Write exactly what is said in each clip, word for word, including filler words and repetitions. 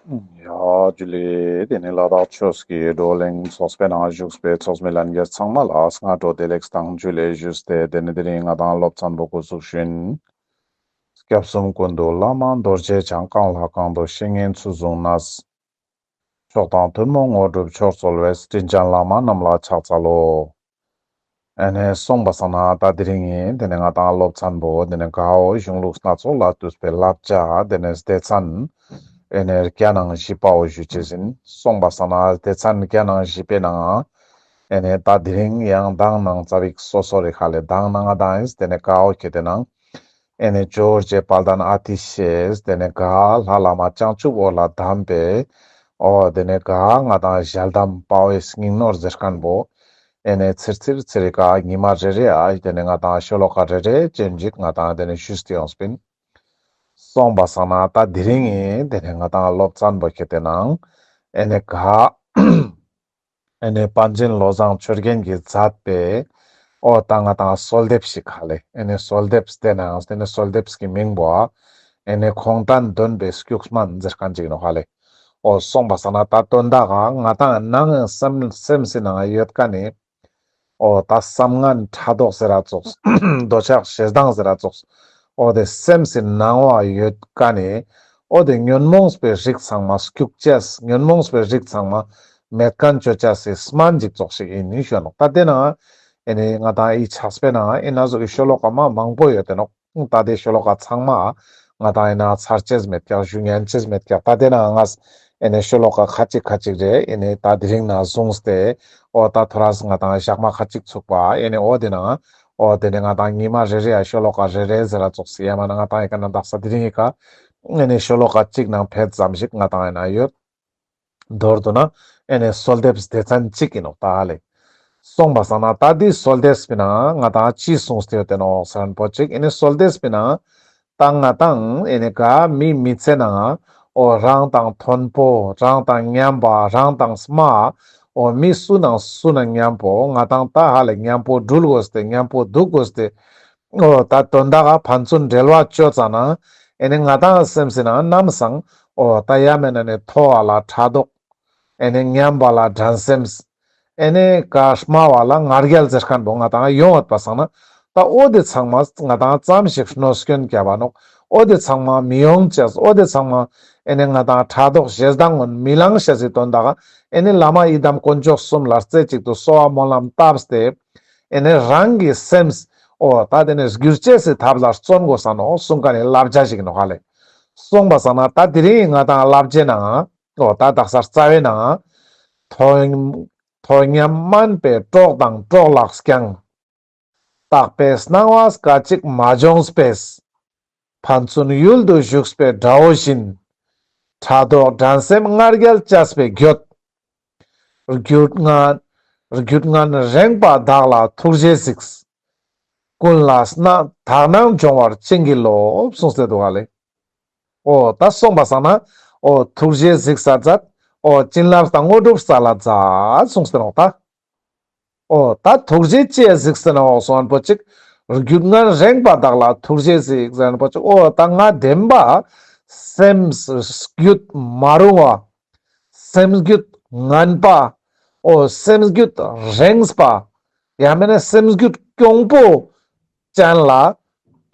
ཡ་ཇུ་ལེ། དེ་ནི་ལ་དྭགས་ཆོས་ཀྱི་བགྲོ་གླེང་ཚོགས་པའི་ནང་བཞུགས་པའི་ཚོགས་མི་ལྷན་རྒྱས་ཚང་མ་ལ་སྔ་དྲོ་བདེ་ལེགས་དང་ཇུ་ལེ་ཞུས་ཏེ། དེ་ནི་དེ་རིང་ང་དང་སློབ་ཚན་པོ་འགོ་ཚུགས་ཤིན། སྐྱབས་གསུམ་ཀུན་འདུས་བླ་མ་རྡོ་རྗེ་འཆང་། གང་ལ་གང་འདུལ་བཤེས་གཉེན་ཚུལ་བཟུང་ནས། མཆོག་དང་ཐུན་མོང་དངོས་གྲུབ་མཆོག་སྩོལ་བའི། དྲིན་ཅན་བླ་མ་རྣམས་ལ་ཕྱག་འཚལ་ལོ། ཨེ་ནེ་སོང་པ་སང་ན་ད་དེ་རིང་ངི་དེ་ནེ་ང་དང་སློབ་ཚན་པོ་དེ་ནེ་གའོ་གཞུང་ལུགས་སྣ་ཚོགས་ལས་བཏུས་པའི་བསླབ་བྱ་དེ་ནེ་སྡེ་ཚན་ཨེ་ནེ་བརྒྱ་ནང་བཞི་པའོ་ཞུ་ཅེས་ཨིན། སོང་པ་སང་ན་སྡེ་ཚན་བརྒྱ་ནང་བཞི་པའི་ནང་ཨེ་ནེ་ད་དེ་རིང་ཡང་མདང་ནང་ཙ་པིག་སོ་སོ་རེ་ཁ་ལེ་མདང་ནང་ང་དང་ཨིན། དེ་ནེ་གའོ་ཁེ་དེ་ནང་ཨེ་ནེ་ཇོ་བོ་རྗེ་དཔལ་ལྡན་ཨ་ཏི་ཤས་དེ་ནེ་ག་ལྷ་བླ་མ་བྱང་ཆུབ་འོད་ལ་གདམས་པའི་འོ་དེ་ནེ་ག་ང་དང་ཞལ་གདམས་དཔའ་བོའི་སྙིང་ནོར་ཟེར་མཁན་པོ་ཨེ་ནེ་ཚིར་ཚིར་ཚིར་རེ་ཀ་ཉི་མ་རེ་རེ་ཨ་དེ་ནེ་ང་དང་ཤོ་ལོ་ཀ་རེ་རེ་ཅན་ཅིག་ང་དང་དེ་ནེ་ཞུས་ཏེ་ཡོངས་པིན། སོང་པ་སང་ན་ད་དེ་རིང་ངི་དེ་ནེ་ང་དང་སློབ་ཚན་པོ་ཁེ་དེ་ནང་ཨེ་ནེ་ག་ཨེ་ནེ་པཎ་ཆེན་བློ་བཟང་ཆོས་རྒྱན་གྱིས་མཛད་པའི་འོ་ད་ང་དང་གསོལ་འདེབས་ཤིག་ཧ་ལེ། ཨེ་ནེ་གསོལ་འདེབས་དེ་ནང་དེ་ནེ་གསོལ་འདེབས་ཀྱི་མིང་པོ་ཨེ་ནེ་ཁོང་དན་འདོན་པའི་སྐྱུགས་སྨན་ཟེར་མཁན་ཅིག་ནོག་ཧ་ལེ། འོ་སོང་པ་སང་ན་ད་དོན་དག་ག་ང་དང་ནང་སེམས་སེམས་སི་ནང་ཡོད་མཁན་ནི་འོ་ད་བསམ་ངན་ཕྲག་དོག་ཟེར་ར་ཙོགས། འདོད་ཆགས་ཞེ་སྡང་ཟེར་ར་ཙོགས། འོ་དེ་སེམས་སི་ནང་བ་ཡོད་མཁན་ནི་འོ་དེ་ཉོན་མོངས་པའི་རིགས་ཚང་མ་སྐྱུག་ཅེས། ཉོན་མོངས་པའི་རིགས་ཚང་མ་མེད་མཁན་ཅོ་ཅེས་སི་སྨན་ཅིག་ཙོགས་ཤིག་ཨིན་ནི་ཞུ་ནོག། ད་དེ་ནང་ཨེ་ནེ་ང་དང་ཨི་ཆགས་པའི་ནང་ཨེ་ན་ཟུག་གི་ཤོ་ལོ་ཀ་མ་མང་པོ་ཡོད་དེ་ནོག། ད་དེ་ཤོ་ལོ་ཀ་ཚང་མ་ང་དང་ཨེ་ན་ཚར་ཅེས་མེད་ཀྱག། ཞུ་ཉན་ཅེས་མེད་ཀྱག། ད་དེ་ནང་ང་ཨེ་ནེ་ཤོ་ལོ་ཀ་ཁ་ཅིག་ཁ་ཅིག་རེ་ཨེ་ནེ་ད་དེ་རིང་ནང་བཟུང་སྟེ་འོ་ད་ཐོ་རས་ང་དང་ཞག་མ་ཁ་ཅིག་ཚུགས་པ་ཨེ་ནེ་འོ་དེ་ནང་འོ་དེ་ནེ་ང་དང་ཉི་མ་རེ་རེ་ཡ་ཤོ་ལོ་ཀ་རེ་རེ་ཟེར་ར་ཙོགས་སི་ཡ་མ་ན་ང་དང་ཨེ་ཀ་ན་དག་ས་དེ་རིང་ཨི་ཀ་ཨེ་ནེ་ཤོ་ལོ་ཀ་ཅིག་ནང་ཕེད་ཙམ་ཞིག་ང་དང་ཨེ་ན་ཡོད། མདོར་བསྡུ་ན་ཨེ་ནེ་གསོལ་འདེབས་སྡེ་ཚན་གཅིག་ཨིན་ནོག་ད་ལེ། སོང་པ་སང་ན་ད་འདི་གསོལ་འདེབས་པའི་ནང་ང་དང་ཅི་གསུངས་ཏེ་ཡོད་དེ་ནོག་ཟེར་ན་པོ་ཅིག་ཨེ་ནེ་གསོལ་འདེབས་པའི་ནང་ད་ང་དང་ཨེ་ནེ་ག་མི་མི་ཚེ་ནང་འོ་རང་དང་མཐོན་པོ་རང་དང་མཉམ་པ་རང་དང་དམའ་འོ་མི་སུ་ནང་སུ་ནང་མཉམ་པོ་ང་དང་ད་ཧ་ལེ་མཉམ་པོ་འགྲུལ་དགོས་ཏེ་མཉམ་པོ་འདུག་དགོས་ཏེ། འོ་ད་དོན་དག་ག་ཕན་ཚུན་འབྲེལ་བ་ཅོ་ཙ་ན་ཨེ་ནེ་ང་དང་སེམས་སི་ནང་ནམ་སང་འོ་ད་ཡ་མེད་ན་ནི་མཐོ་བ་ལ་ཕྲག་དོག། ཨེ་ནེ་མཉམ་པ་ལ་འགྲན་སེམས། ཨེ་ནེ་ག་དམའ་བ་ལ་ང་རྒྱལ་ཟེར་མཁན་པོ་ང་དང་ཡོང་ཡོད་པ་སང་ན་ད་འོ་དེ་ཚང་མ་ང་དང་ཙམ་ཞིག་གནོད་སྐྱོན་བརྒྱབ་པ་ནོག། འོ་དེ་ཚང་མ་མི་ཡོང་ཅེས། འོ་དེ་ཚང་མ་ཨེ་ནེ་ང་དང་ཕྲག་དོག་ཞེ་སྡང་ངོ་མི་ལང་ཤེས་སི་དོན་དག་ག་ཨེ་ནེ་བླ་མ་ཡི་དམ་དཀོན་མཆོག་གསུམ་ལ་རྩེ་གཅིག་ཏུ་གསོལ་བ་སྨོན་ལམ་བཏབ་སྟེ། ཨེ་ནེ་རང་གི་སེམས་འོ་ད་དེ་ནེ་བསྒྱུར་ཅེས་སི་ཐབས་ལ་བརྩོན་དགོས་ས་ནོག་གསུངས་མཁན་ནི་བསླབ་བྱ་ཞིག་ནོག་ཧ་ལེ། སོང་པ་སང་ན་ད་དེ་རིང་ང་དང་བསླབ་བྱའི་ནང་འོ་ད་དག་ས་རྩ་བའི་ནང་དོ་མཉམ་དམན་པའི་གྲོགས་དང་གྲོགས་ལགས་ཀྱང་། རྟག་པའི་སྣང་བ་སྐད་ཅིག་མ་འབྱོངས་པས། ཕན་ཚུན་ཡུལ་དུ་ཞུགས་པའི་དགྲ་བོ་བཞིན། ཕྲག་དོག་འགྲན་སེམས་ང་རྒྱལ་བཅས་པའི་འགྱོད། རྒྱུད་ངན་རྒྱུད་ངན་རེངས་པ་དག་ལ་ཐུགས་རྗེས་གཟིགས། ཀུན་ལ་སྣ་དག་སྣང་སྦྱོང་བར་བྱིན་གྱིས་རློབས། གསུངས་ཏེ་འདུག་ཧ་ལེ། འོ་ད་སོང་པ་སང་ན་འོ་ཐུགས་རྗེས་གཟིགས་ས་མཛད། འོ་བྱིན་རླབས་དང་དངོས་གྲུབ་སྩལ་ལ་མཛད་གསུངས་ཏེ་ནོག་ད། འོ་ད་ཐུགས་རྗེ་ཅི་ཡ་གཟིགས་ཟེར་ན་འོ་སོང་པོ་ཅིག། རྒྱུད་ངན་རེངས་པ་དག་ལ་ཐུགས་རྗེས་གཟིགས་ཟེར་ན་པོ་ཅིག། འོ་ད་ང་བདེན་པ་སེམས་རྒྱུད་མ་རུང་བ། སེམས་རྒྱུད་ངན་པ། འོ་སེམས་རྒྱུད་རེངས་པ། ཡང་མེད་ན་སེམས་རྒྱུད་གྱོང་པོ་ཅན་ལ་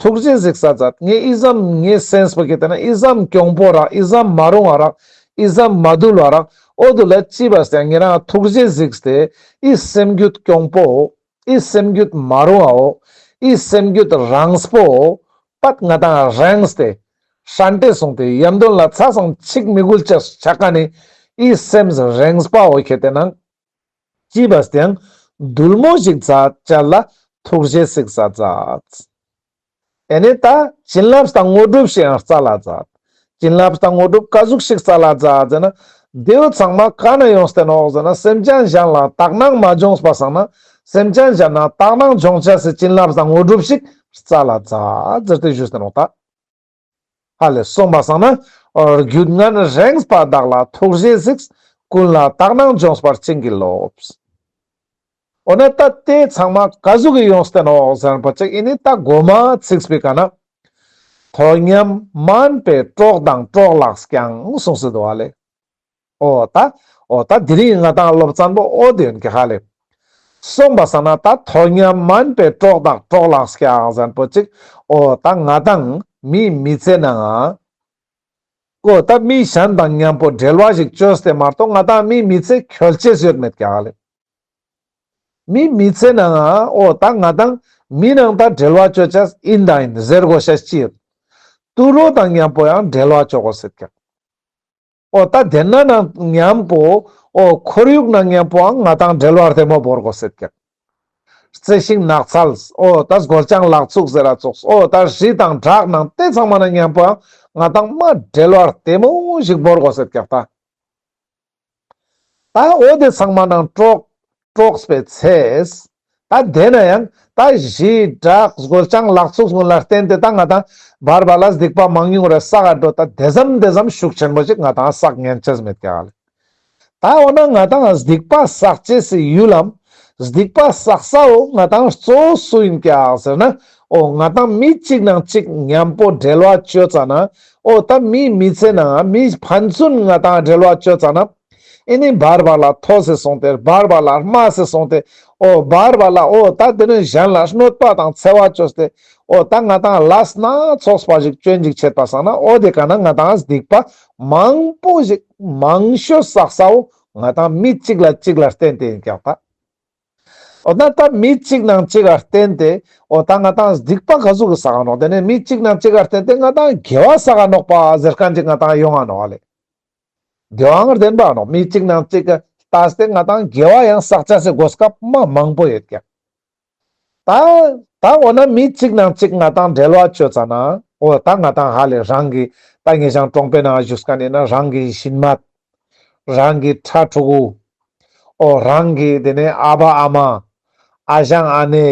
ཐུགས་རྗེས་གཟིགས་ས་མཛད། ངའི་ཨི་ཙམ་ངའི་སེམས་པོ་གི་དེ་ན་ཨི་ཙམ་གྱོང་པོ་རག། ཨི་ཙམ་མ་རུང་བ་རག། ཨི་ཙམ་མ་དུལ་བ་རག། འོ་དུ་ལ་ཅི་བས་ཏེ་ངེ་རང་ཐུགས་རྗེས་གཟིགས་ཏེ་ཨི་སེམས་རྒྱུད་གྱོང་པོ། ཨི་སེམས་རྒྱུད་མ་རུང་བའོ། ཨི་སེམས་རྒྱུད་རངས་པོ། པད་ང་དང་རེངས་ཏེ་ཧྲན་ཏེ་སོང་སྟེ་ཡམ་དོན་ལ་ཚ་སང་ཆིག་མི་འགུལ་ཅེས་ཆ་ཀ་ནི་ཨི་སེམས་རེངས་པའོ་ཁེ་ཏེ་ནང་། ཅི་བས་ཏེ་ཡང་དུལ་མོ་ཞིག་མཛད་ཅ་ལ་ཐུགས་རྗེས་གཟིགས་ས་མཛད། ཨེ་ནེ་ད་བྱིན་རླབས་དང་དངོས་གྲུབ་ཞིག་ཡང་སྩལ་ལ་མཛད། བྱིན་རླབས་དང་དངོས་གྲུབ་ཀ་ཟུག་ཞིག་སྩལ་ལ་མཛད་ཟེར་ན། དེའུ་ཚང་མ་ག་ནས་ཡོངས་ཏེ་ནོག་ཟེར་ན་སེམས་ཅན་གཞན་ལ་དག་སྣང་མ་འབྱོངས་པ་སང་ན་སེམས་ཅན་གཞན་ལ་དག་སྣང་འབྱོང་ཅེས་སི་བྱིན་རླབས་དང་དངོས་གྲུབ་ཞིག་སྩལ་ལ་མཛད་ཟེར་ཏེ་ཞུས་ཏེ་ནོག་ད། ཧ་ལེ་སོང་པ་སང་ན་རྒྱུད་ངན་རེངས་པ་དག་ལ་ཐུགས་རྗེས་གཟིགས། ཀུན་ལ་དག་སྣང་འབྱོངས་པར་བྱིན་གྱིས་རློབས། འོ་ན་ད་དེ་ཚང་མ་ཀ་ཟུག་གི་ཡོངས་ཏེ་ནོག་ཟེར་ན་པོ་ཅིག་ཨེ་ནེ་ད་མགོ་མ་ཚིགས་པའི་ཀ་ན། དོ་མཉམ་དམན་པའི་གྲོགས་དང་གྲོགས་ལགས་ཀྱང་གསུངས་སེ་འདུག་ཧ་ལེ། འོ་ད་འོ་ད་དེ་རིང་ང་ཏང་སློབ་ཚན་པོ་འོ་དེ་ཡིན་ཀྱག་ཧ་ལེ། སོང་པ་སང་ན་ད་དོ་མཉམ་མན་པའི་གྲོགས་དང་གྲོགས་ལ་སྐྱེ་ཟེར་པོ་ཅིག་འོ་ད་ང་ཏང་མིའི་མི་ཚེ་ནང་ང་འོ་ད་མི་གཞན་དང་མཉམ་པོ་འབྲེལ་བ་ཞིག་བཅོས་ཏེ་མ་གཏོགས་ང་ཏང་མིའི་མི་ཚེ་འཁྱོལ་ཅེས་ཡོད་མེད་ཀྱག་ཧ་ལེ། མིའི་མི་ཚེ་ནང་ང་འོ་ད་ང་ཏང་མི་ནང་ད་འབྲེལ་བ་བཅོ་ཅེས་ཡིན་དང་ཡིན་ཟེར་དགོས་ཤེས་ཅི་ཡོད། དུད་འགྲོ་དང་མཉམ་པོ་ཡང་འབྲེལ་བ་བཅོ་དགོས་ཟེར་ཀྱག་འོ་ད་དེ་ན་ནང་མཉམ་པོ་འོ་ཁོར་ཡུག་ནང་མཉམ་པོའང་ང་ཏང་འབྲེལ་བ་བདེ་མོ་བོར་དགོས་ཟེར་ཀྱག་རྩི་ཤིང་ནགས་ཚལ་འོ་ད་སྒོ་ལྕང་ལག་ཚུགས་ཟེར་ར་ཙོགས་འོ་ད་རི་དང་བྲག་ནང་དེ་ཚང་མ་ནང་མཉམ་པོའང་ང་ཏང་མ་འབྲེལ་བ་བདེ་མོ་ཞིག་བོར་དགོས་ཟེར་ཀྱག་ད། ད་འོ་དེ་ཚང་མ་ནང་གྲོགས་གྲོགས་པའི་ཚེ། ད་དེ་ན་ཡང་ད་རི་བྲག་སྒོ་ལྕང་ལག་ཚུགས་སྔོན་ལ་བརྟེན་ཏེ་ད་ང་ཏང་བར་བར་ལ་སྡིག་པ་མང་ཉུང་རེ་བསགས་འགྲོ། ད་དེ་ཙམ་དེ་ཙམ་ཤུགས་ཆེན་པོ་ཞིག་ང་ཏང་བསགས་ཉན་ཅེས་མེད་ཀྱག་ལེ། ད་འོ་ན་ང་ཏང་སྡིག་པ་བསགས་ཅེས་སི་ཡུལ་ལམ་སྡིག་པ་བསགས་ས་བོ་ང་ཏང་གཙོ་བོ་སུ་ཡིན་ཀྱག་ཟེར་ན། འོ་ང་ཏང་མི་གཅིག་ནང་གཅིག་མཉམ་པོ་འབྲེལ་བ་བཅོ་ཙ་ན། འོ་ད་མིའི་མི་ཚེ་ནང་མི་ཕན་ཚུན་ང་ཏང་འབྲེལ་བ་བཅོ་ཙ་ན། ཨེ་ནི་བར་བར་ལ་མཐོ་སེ་སོང་སྟེ་བར་བར་ལ་དམའ་སེ་སོང་སྟེ། འོ་བར་བར་ལ་འོ་ད་དེ་ནི་གཞན་ལ་གནོད་པ་དང་འཚེ་བ་བཅོས་ཏེ། འོ་ད་ང་ཏང་ལས་སྣ་ཚོགས་པ་ཞིག་བཅོ་ཡིན་ཅིག་བྱེད་པ་སང་ན་འོ་དེ་ཀ་ན་ང་ཏང་སྡིག་པ་མང་པོ་ཞིག་མང་ཤོས་བསགས་ས་བོ་ང་ཏང་མི་གཅིག་ལ་གཅིག་ལ་བརྟེན་ཏེ་ཡིན་ཀྱག་ད། འོ་ན་ད་མི་གཅིག་ནང་གཅིག་ལ་བརྟེན་ཏེ་འོ་ད་ང་ཏང་སྡིག་པ་ག་ཟུག་གི་བསགས་ནོག་དེ་ནས་མི་གཅིག་ནང་གཅིག་ལ་བརྟེན་ཏེ་ང་ཏང་དགེ་བ་བསགས་ནོག་པ་ཟེར་མཁན་ཅིག་ང་ཏང་ཡོང་ང་ནོག་ལེ། དེའང་བདེན་པ་ནོག་མི་གཅིག་ནང་གཅིག་གི་ལྟས་ཏེ་ང་ཏང་དགེ་བ་ཡང་བསགས་ཅེས་སི་གོ་སྐབས་མ་མང་པོ་ཡོད་ཀྱག་ད་ད་འོ་ན་མི་གཅིག་ནང་གཅིག་ང་ཏང་འབྲེལ་བ་བཅོ་ཙ་ན་འོ་ད་ང་ཏང་ཧ་ལེ་རང་གི་ད་ངེ་ཞང་གྲོང་པའི་ནང་བཞུགས་མཁན་ཡིན་ན་རང་གི་ཞིན་མ། རང་གི་ཕྲུ་གུ། འོ་རང་གི་དེ་ནས་ཨ་ཕ་ཨ་མ། ཨ་ཞང་ཨ་ནེ།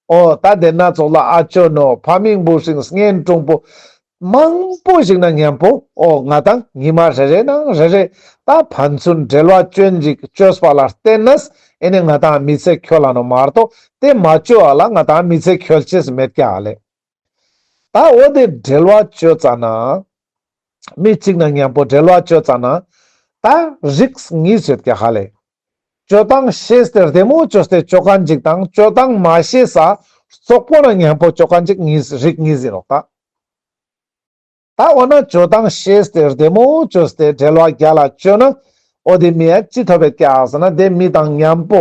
འོ་ད་དེ་ན་ཙོགས་ལ་ཨ་ཅོ་ནོ་ཕ་མིང་བུ་སྲིང་གཉེན་དྲུང་པོ་མང་པོ་ཞིག་ན་མཉམ་པོ་འོ་ང་ཏང་ཉི་མ་རེ་རེ་ནང་རེ་རེ་ད་ཕན་ཚུན་འབྲེལ་བ་བཅོ་ཡིན་ཅིག་བཅོས་པ་ལ་བརྟེན་ནས་ཨེ་ནི་ང་ཏང་མི་ཚེ་འཁྱོལ་ལ་ནོག་མ་གཏོགས་དེ་མ་བཅོ་བ་ལ་ང་ཏང་མི་ཚེ་འཁྱོལ་ཅེས་མེད་ཀྱག་ལེ། ད་འོ་དེ་འབྲེལ་བ་བཅོ་ཙ་ན། མི་གཅིག་ནང་མཉམ་པོ་འབྲེལ་བ་བཅོ་ཙ་ན། ད་རིགས་གཉིས་ཡོད་ཀྱག་ཧ་ལེ། བཅོ་སྟངས་ཤེས་ཏེ་བདེ་མོ་བཅོས་ཏེ་བཅོ་མཁན་ཅིག་དང་བཅོ་སྟངས་མ་ཤེས་ས་རྩོག་པོ་ནང་མཉམ་པོ་བཅོ་མཁན་ཅིག་གཉིས་རིགས་གཉིས་ཡིན་ནོག་ད། ད་འོ་ན་བཅོ་སྟངས་ཤེས་ཏེ་བདེ་མོ་བཅོས་ཏེ་འབྲེལ་བ་རྒྱལ་ལ་བཅོ་ན། འོ་དེ་མི་ཡ་ཅི་ཐོབ་པའི་ཀྱག་ཟེར་ན་དེ་མི་དང་མཉམ་པོ་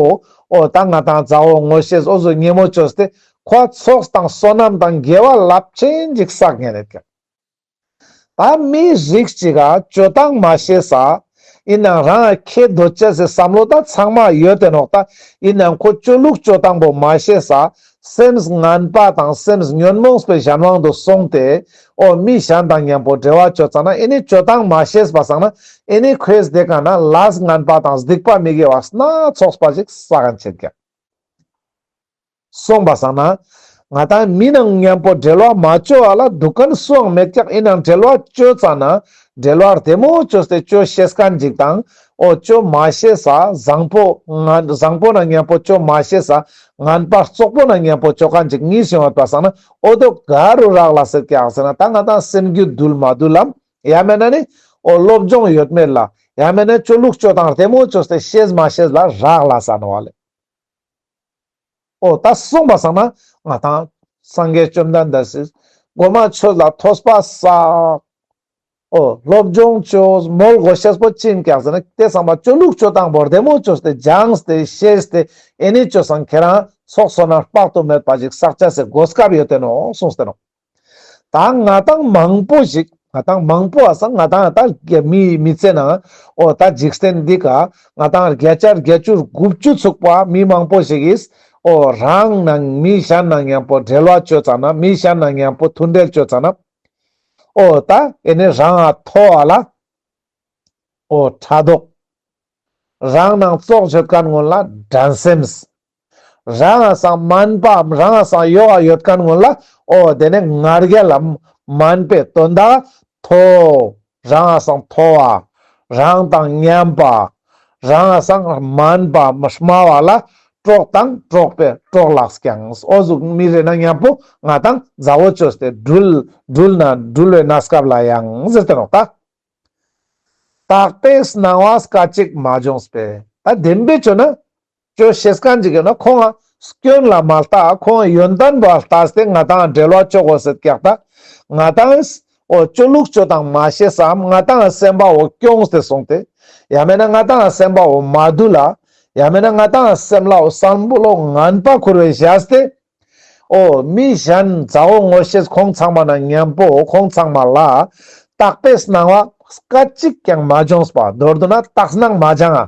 འོ་ད་ང་ཏང་མཛའ་བོ་ངོ་ཤེས་འོ་ཟུག་ཉེ་མོ་བཅོས་ཏེ་ཁོ་ཚོགས་དང་བསོད་ནམས་དང་དགེ་བ་རླབས་ཆེན་ཅིག་བསགས་ཉན་ནེ་ཀྱག་ད་མི་རིགས་གཅིག་ག་བཅོ་སྟངས་མ་ཤེས་ས། ཡིན་ནའང་རང་ཁེ་འདོད་ཅེས་སི་བསམ་བློ་ད་ཚང་མ་ཡོད་དེ་ནོག་ད། ཡིན་ནའང་ཁོ་བཅོ་ལུགས་བཅོ་སྟངས་པོ་མ་ཤེས་ས། སེམས་ངན་པ་དང་སེམས་ཉོན་མོངས་པའི་གཞན་དབང་དུ་སོང་སྟེ། འོ་མི་གཞན་དང་མཉམ་པོ་འབྲེལ་བ་བཅོ་ཙ་ན་ཨེ་ནི་བཅོ་སྟངས་མ་ཤེས་པ་སང་ན་ཨེ་ནི་ཁོས་དེ་ཀ་ན་ལས་ངན་པ་དང་སྡིག་པ་མི་དགེ་བ་སྣ་ཚོགས་པ་ཞིག་བསགས་མཁན་ཆེན་ཀྱག་སོང་པ་སང་ན། ང་ཏང་མི་ནང་མཉམ་པོ་འབྲེལ་བ་མ་བཅོ་བ་ལ་འདུག་མཁན་སུའང་མེད་ཀྱག་ཡིན་ནའང་འབྲེལ་བ་བཅོ་ཙ་ན། འབྲེལ་བ་བདེ་མོ་བཅོས་ཏེ་བཅོ་ཤེས་མཁན་ཅིག་དང་། འོ་བཅོ་མ་ཤེས་ས་བཟང་པོ་ང་བཟང་པོ་ནང་མཉམ་པོ་བཅོ་མ་ཤེས་ས་ངན་པ་རྩོག་པོ་ནང་མཉམ་པོ་བཅོ་མཁན་ཅིག་གཉིས་ཡོང་བ་སང་ན་འོ་དོ་ག་རུ་རག་ལས་སེ་ཀྱག་ཟེར་ན་ད་ང་ཏང་སེམས་རྒྱུད་དུལ་མ་དུལ་ལམ། ཡང་མེད་ན་ནི་འོ་སློབ་སྦྱོང་ཡོད་མེད་ལ། ཡང་མེད་ན་བཅོ་ལུགས་བཅོ་སྟངས་བདེ་མོ་བཅོས་ཏེ་ཤེས་མ་ཤེས་ལ་རག་ལས་ས་ནོག་ལེ། འོ་ད་སོང་པ་སང་ན་ང་ཏང་སངས་རྒྱས་བཅོམ་ལྡན་འདས་སི་གོ་མ་ཆོས་ལ་ཐོས་པ་བསགས། འོ་སློབ་སྦྱོང་བཅོས་མོལ་དགོས་ཤེས་པོ་ཅི་ཡིན་ཀྱག་ཟེར་ན་དེ་ཚང་མ་བཅོ་ལུགས་བཅོ་སྟངས་པོ་བདེ་མོ་བཅོས་ཏེ་སྦྱངས་ཏེ་ཤེས་ཏེ་ཨེ་ནི་བཅོས་སང་ཁྱེད་རང་ཚོགས་བསོད་ནམས་དཔག་ཏུ་མེད་པ་ཞིག་བསགས་ཅེས་སི་གོ་སྐབས་ཡོད་དེ་ནོག་གསུངས་ཏེ་ནོག་ད་ང་ཏང་མང་པོ་ཞིག་ང་ཏང་མང་པོ་ཨ་སང་ང་ཏང་ད་མི་མི་ཚེ་ནང་འོ་ད་འཇིག་རྟེན་འདི་ཀ་ང་ཏང་བརྒྱ་ཆ་བརྒྱད་ཅུ་དགུ་བཅུ་ཚུགས་པ་མི་མང་པོ་ཞིག་གིས་འོ་རང་ནང་མི་གཞན་ནང་མཉམ་པོ་འབྲེལ་བ་བཅོ་ཙ་ན་མི་གཞན་ནང་མཉམ་པོ་མཐུན་འབྲེལ་བཅོ་ཙ་ན་འོ་ད་ཨེ་ནི་རང་ང་མཐོ་བ་ལ་འོ་ཕྲག་དོག་རང་ནང་བཙོག་ཡོད་མཁན་ཀུན་ལ་འགྲན་སེམས། རང་ང་སང་དམན་པ་རང་ང་སང་ཡོག་ག་ཡོད་མཁན་ཀུན་ལ་འོ་དེ་ནས་ང་རྒྱལ་ལ་དམན་པའི་དོན་དག་མཐོ། རང་ང་སང་མཐོ་བ། རང་དང་མཉམ་པ། རང་ང་སང་དམན་པ་དམའ་བ་ལ་གྲོགས་དང་གྲོགས་པའི་གྲོགས་ལ་སྐྱེངས། འོ་ཟུག་མི་རེ་ན་མཉམ་པོ་ང་ཏང་མཛའ་བོ་བཅོས་ཏེ་འགྲུལ་འགྲུལ་ན་འགྲུལ་བའི་གནས་སྐབས་ལ་ཡང་ཟེར་ཏེ་ནོག་ད། དག་པའི་སྣང་བ་སྐད་ཅིག་མ་བྱུང་བས། ད་བདེན་པའི་ཆོས་ན་ཆོས་ཤེས་མཁན་ཅིག་ཡོད་ན་ཁོང་ང་སྐྱོན་ལ་མ་ལྟ། ཁོང་ཡོན་ཏན་པོ་ལ་ལྟས་ཏེ་ང་དང་འབྲེལ་བ་ཅོ་གོས་ཟེར་ཀྱག་ད། ང་དང་འོ་ཅོ་ལུགས་ཅོ་སྟངས་མ་ཤེས་སམ་ང་དང་སེམས་པ་བོ་སྐྱོངས་ཏེ་སོང་སྟེ། ཡང་མེད་ན་ང་དང་སེམས་པ་བོ་མ་དུལ་ལ། ཡང་མེད་ན་ང་དང་སེམས་ལ་བསམ་བློ་ངན་པ་ཁུར་བའི་བཞག་སྟེ། འོ་མི་གཞན་མཛའ་བོ་ངོ་ཤེས་ཁོང་ཚང་མ་ན་མཉམ་པོ་ཁོང་ཚང་མ་ལ་དག་པའི་སྣང་བ་སྐད་ཅིག་ཀྱང་མ་བྱུང་བས། མདོར་བསྡུ་ན་དག་སྣང་མ་སྦྱང་ང་།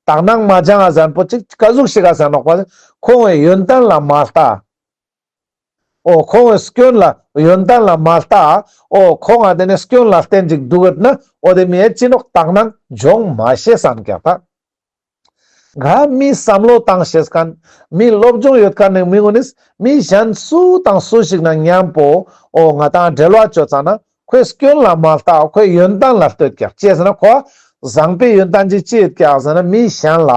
དག་སྣང་མ་སྦྱང་ང་ཟེར་མཁན་པོ་ཅིག་ག་ཟུག་ཞིག་ག་ཟེར་ནོག་པ། ཁོང་བའི་ཡོན་ཏན་ལ་མ་ལྟ། འོ་ཁོང་བའི་སྐྱོན་ལ་ཡོན་ཏན་ལ་མ་ལྟ། འོ་ཁོང་ང་དེ་ནས་སྐྱོན་ལ་བརྟེན་ཅིག་འདུག་ཡོད་ན་འོ་དེ་མི་ཡ་ཅི་ནོག་དག་སྣང་སྦྱོང་མ་ཤེས་སམ་ཀྱག་ད། ག་མི་བསམ་བློ་བཏང་ཤེས་མཁན། མི་སློབ་སྦྱོང་ཡོད་མཁན་ནི་མི་ངོ་ནིས་མི་གཞན་སུ་དང་སུ་ཞིག་ན་མཉམ་པོ་འོ་ང་དང་འབྲེལ་བ་ཅོ་ཙ་ན་ཁོའི་སྐྱོན་ལ་མ་ལྟ། ཁོའི་ཡོན་ཏན་ལ་ལྟོས་ཀྱག། ཅི་ཟེར་ན་ཁོ་བཟང་པོའི་ཡོན་ཏན་ཅིག་ཅི་ཡོད་ཀྱག་ཟེར་ན་མི་གཞན་ལ་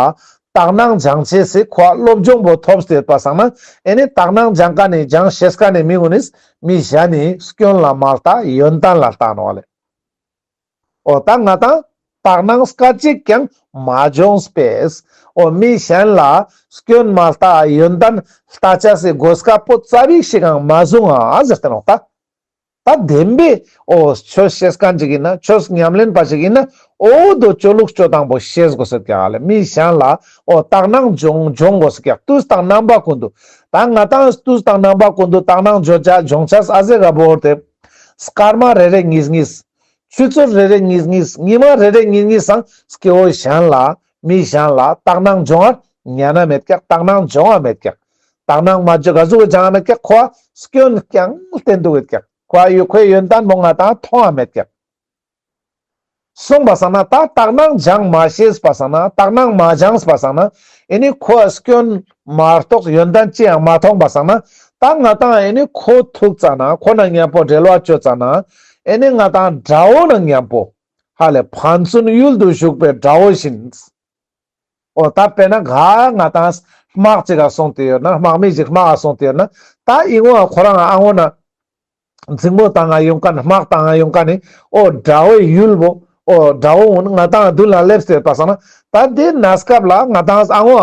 དག་སྣང་སྦྱང་ཅེས་སི་ཁོ་སློབ་སྦྱོང་པོ་ཐོབ་སྟེ་ཡོད་པ་སང་ན་ཨེ་ནི་དག་སྣང་སྦྱང་མཁན་ནི་སྦྱང་ཤེས་མཁན་ནི་མི་ངོ་ནིས་མི་གཞན་ནི་སྐྱོན་ལ་མ་ལྟ་ཡོན་ཏན་ལ་ལྟ་ནོག་ལེ། འོ་ད་ང་དང་དག་སྣང་སྐད་ཅིག་ཀྱང་མ་བྱུང་བས། འོ་མི་གཞན་ལ་སྐྱོན་མ་ལྟ་ཡོན་ཏན་ལྟ་ཅེས་སི་གོ་སྐབས་པོ་ཙ་པིག་ཞིག་ཀྱང་མ་བཟུང་ང་ཟེར་ཏེ་ནོག་ད། ད་བདེན་པའི་འོ་ཆོས་ཤེས་མཁན་ཅིག་ཡིན་ན་ཆོས་ཉམས་ལེན་པ་ཅིག་ཡིན་ན་འོ་དོ་ཅོ་ལུགས་ཅོ་སྟངས་པོ་ཤེས་གོས་ཟེར་ཀྱག་ལེ། མི་གཞན་ལ་འོ་དག་སྣང་སྦྱོང་སྦྱོང་གོས་ཟེར་ཀྱག། དུས་དང་རྣམ་པ་ཀུན་ཏུ། ད་ང་དང་དུས་དང་རྣམ་པ་ཀུན་ཏུ་དག་སྣང་སྦྱོང་ཅེས་སྦྱོང་ཅེས་ཨ་ཟེ་ག་བོར་ཏེ། སྐར་མ་རེ་རེ་གཉིས་གཉིས། ཆུ་ཚོད་རེ་རེ་གཉིས་གཉིས། ཉི་མ་རེ་རེ་གཉིས་གཉིས་སང་སྐྱེ་བོ་གཞན་ལ་མི་གཞན་ལ་དག་སྣང་སྦྱོང་བར་ཉན་ན་མེད་ཀྱག། དག་སྣང་སྦྱོང་བ་མེད་ཀྱག། དག་སྣང་མ་སྦྱོང་ག་ཟུག་གི་སྦྱང་བ་མེད་ཀྱག། ཁོ་སྐྱོན་རྐྱང་བསྟན་འདུག་ཡོད་ཀྱག། ཁོ་ཡོད་ཁོའི་ཡོན་ཏན་མོ་ང་དང་མཐོང་བ་མེད་ཀྱག། སོང་པ་སང་ན་ད་དག་སྣང་སྦྱང་མ་ཤེས་པ་སང་ན་དག་སྣང་མ་སྦྱངས་པ་སང་ན་ཨེ་ནི་ཁོ་སྐྱོན་མ་གཏོགས་ཡོན་ཏན་ཅི་ཡང་མ་མཐོང་པ་སང་ན་ད་ང་དང་ཨེ་ནི་ཁོ་ཐུག་ཙ་ན་ཁོ་ན་མཉམ་པོ་འབྲེལ་བ་ཅོ་ཙ་ན་ཨེ་ནི་ང་དང་དགྲ་བོ་ན་མཉམ་པོ་ཧ་ལས་ཕན་ཚུན་ཡུལ་དུ་ཞུགས་པའི་དགྲ་བོ་བཞིན། འོ་ད་དཔེར་ན་ག་ང་དང་དམག་ཅིག་ག་སོང་སྟེ་ཡོད་ན་དམག་མི་ཅིག་དམག་ག་སོང་སྟེ་ཡོད་ན་ད་ཨི་ངོ་ཁོ་རང་ཨ་ངོ་ན་འཛིང་མོ་བཏང་ང་ཡོང་མཁན་དམག་བཏང་ང་ཡོང་མཁན་ནི་འོ་དགྲ་བོའི་ཡུལ་བོ་འོ་དགྲ་བོ་འོ་ན་ང་དང་མདུན་ལ་སླེབས་ཏེ་ཡོད་པ་སང་ན་ད་དེ་གནས་སྐབས་ལ་ང་དང་ཨ་ངོ་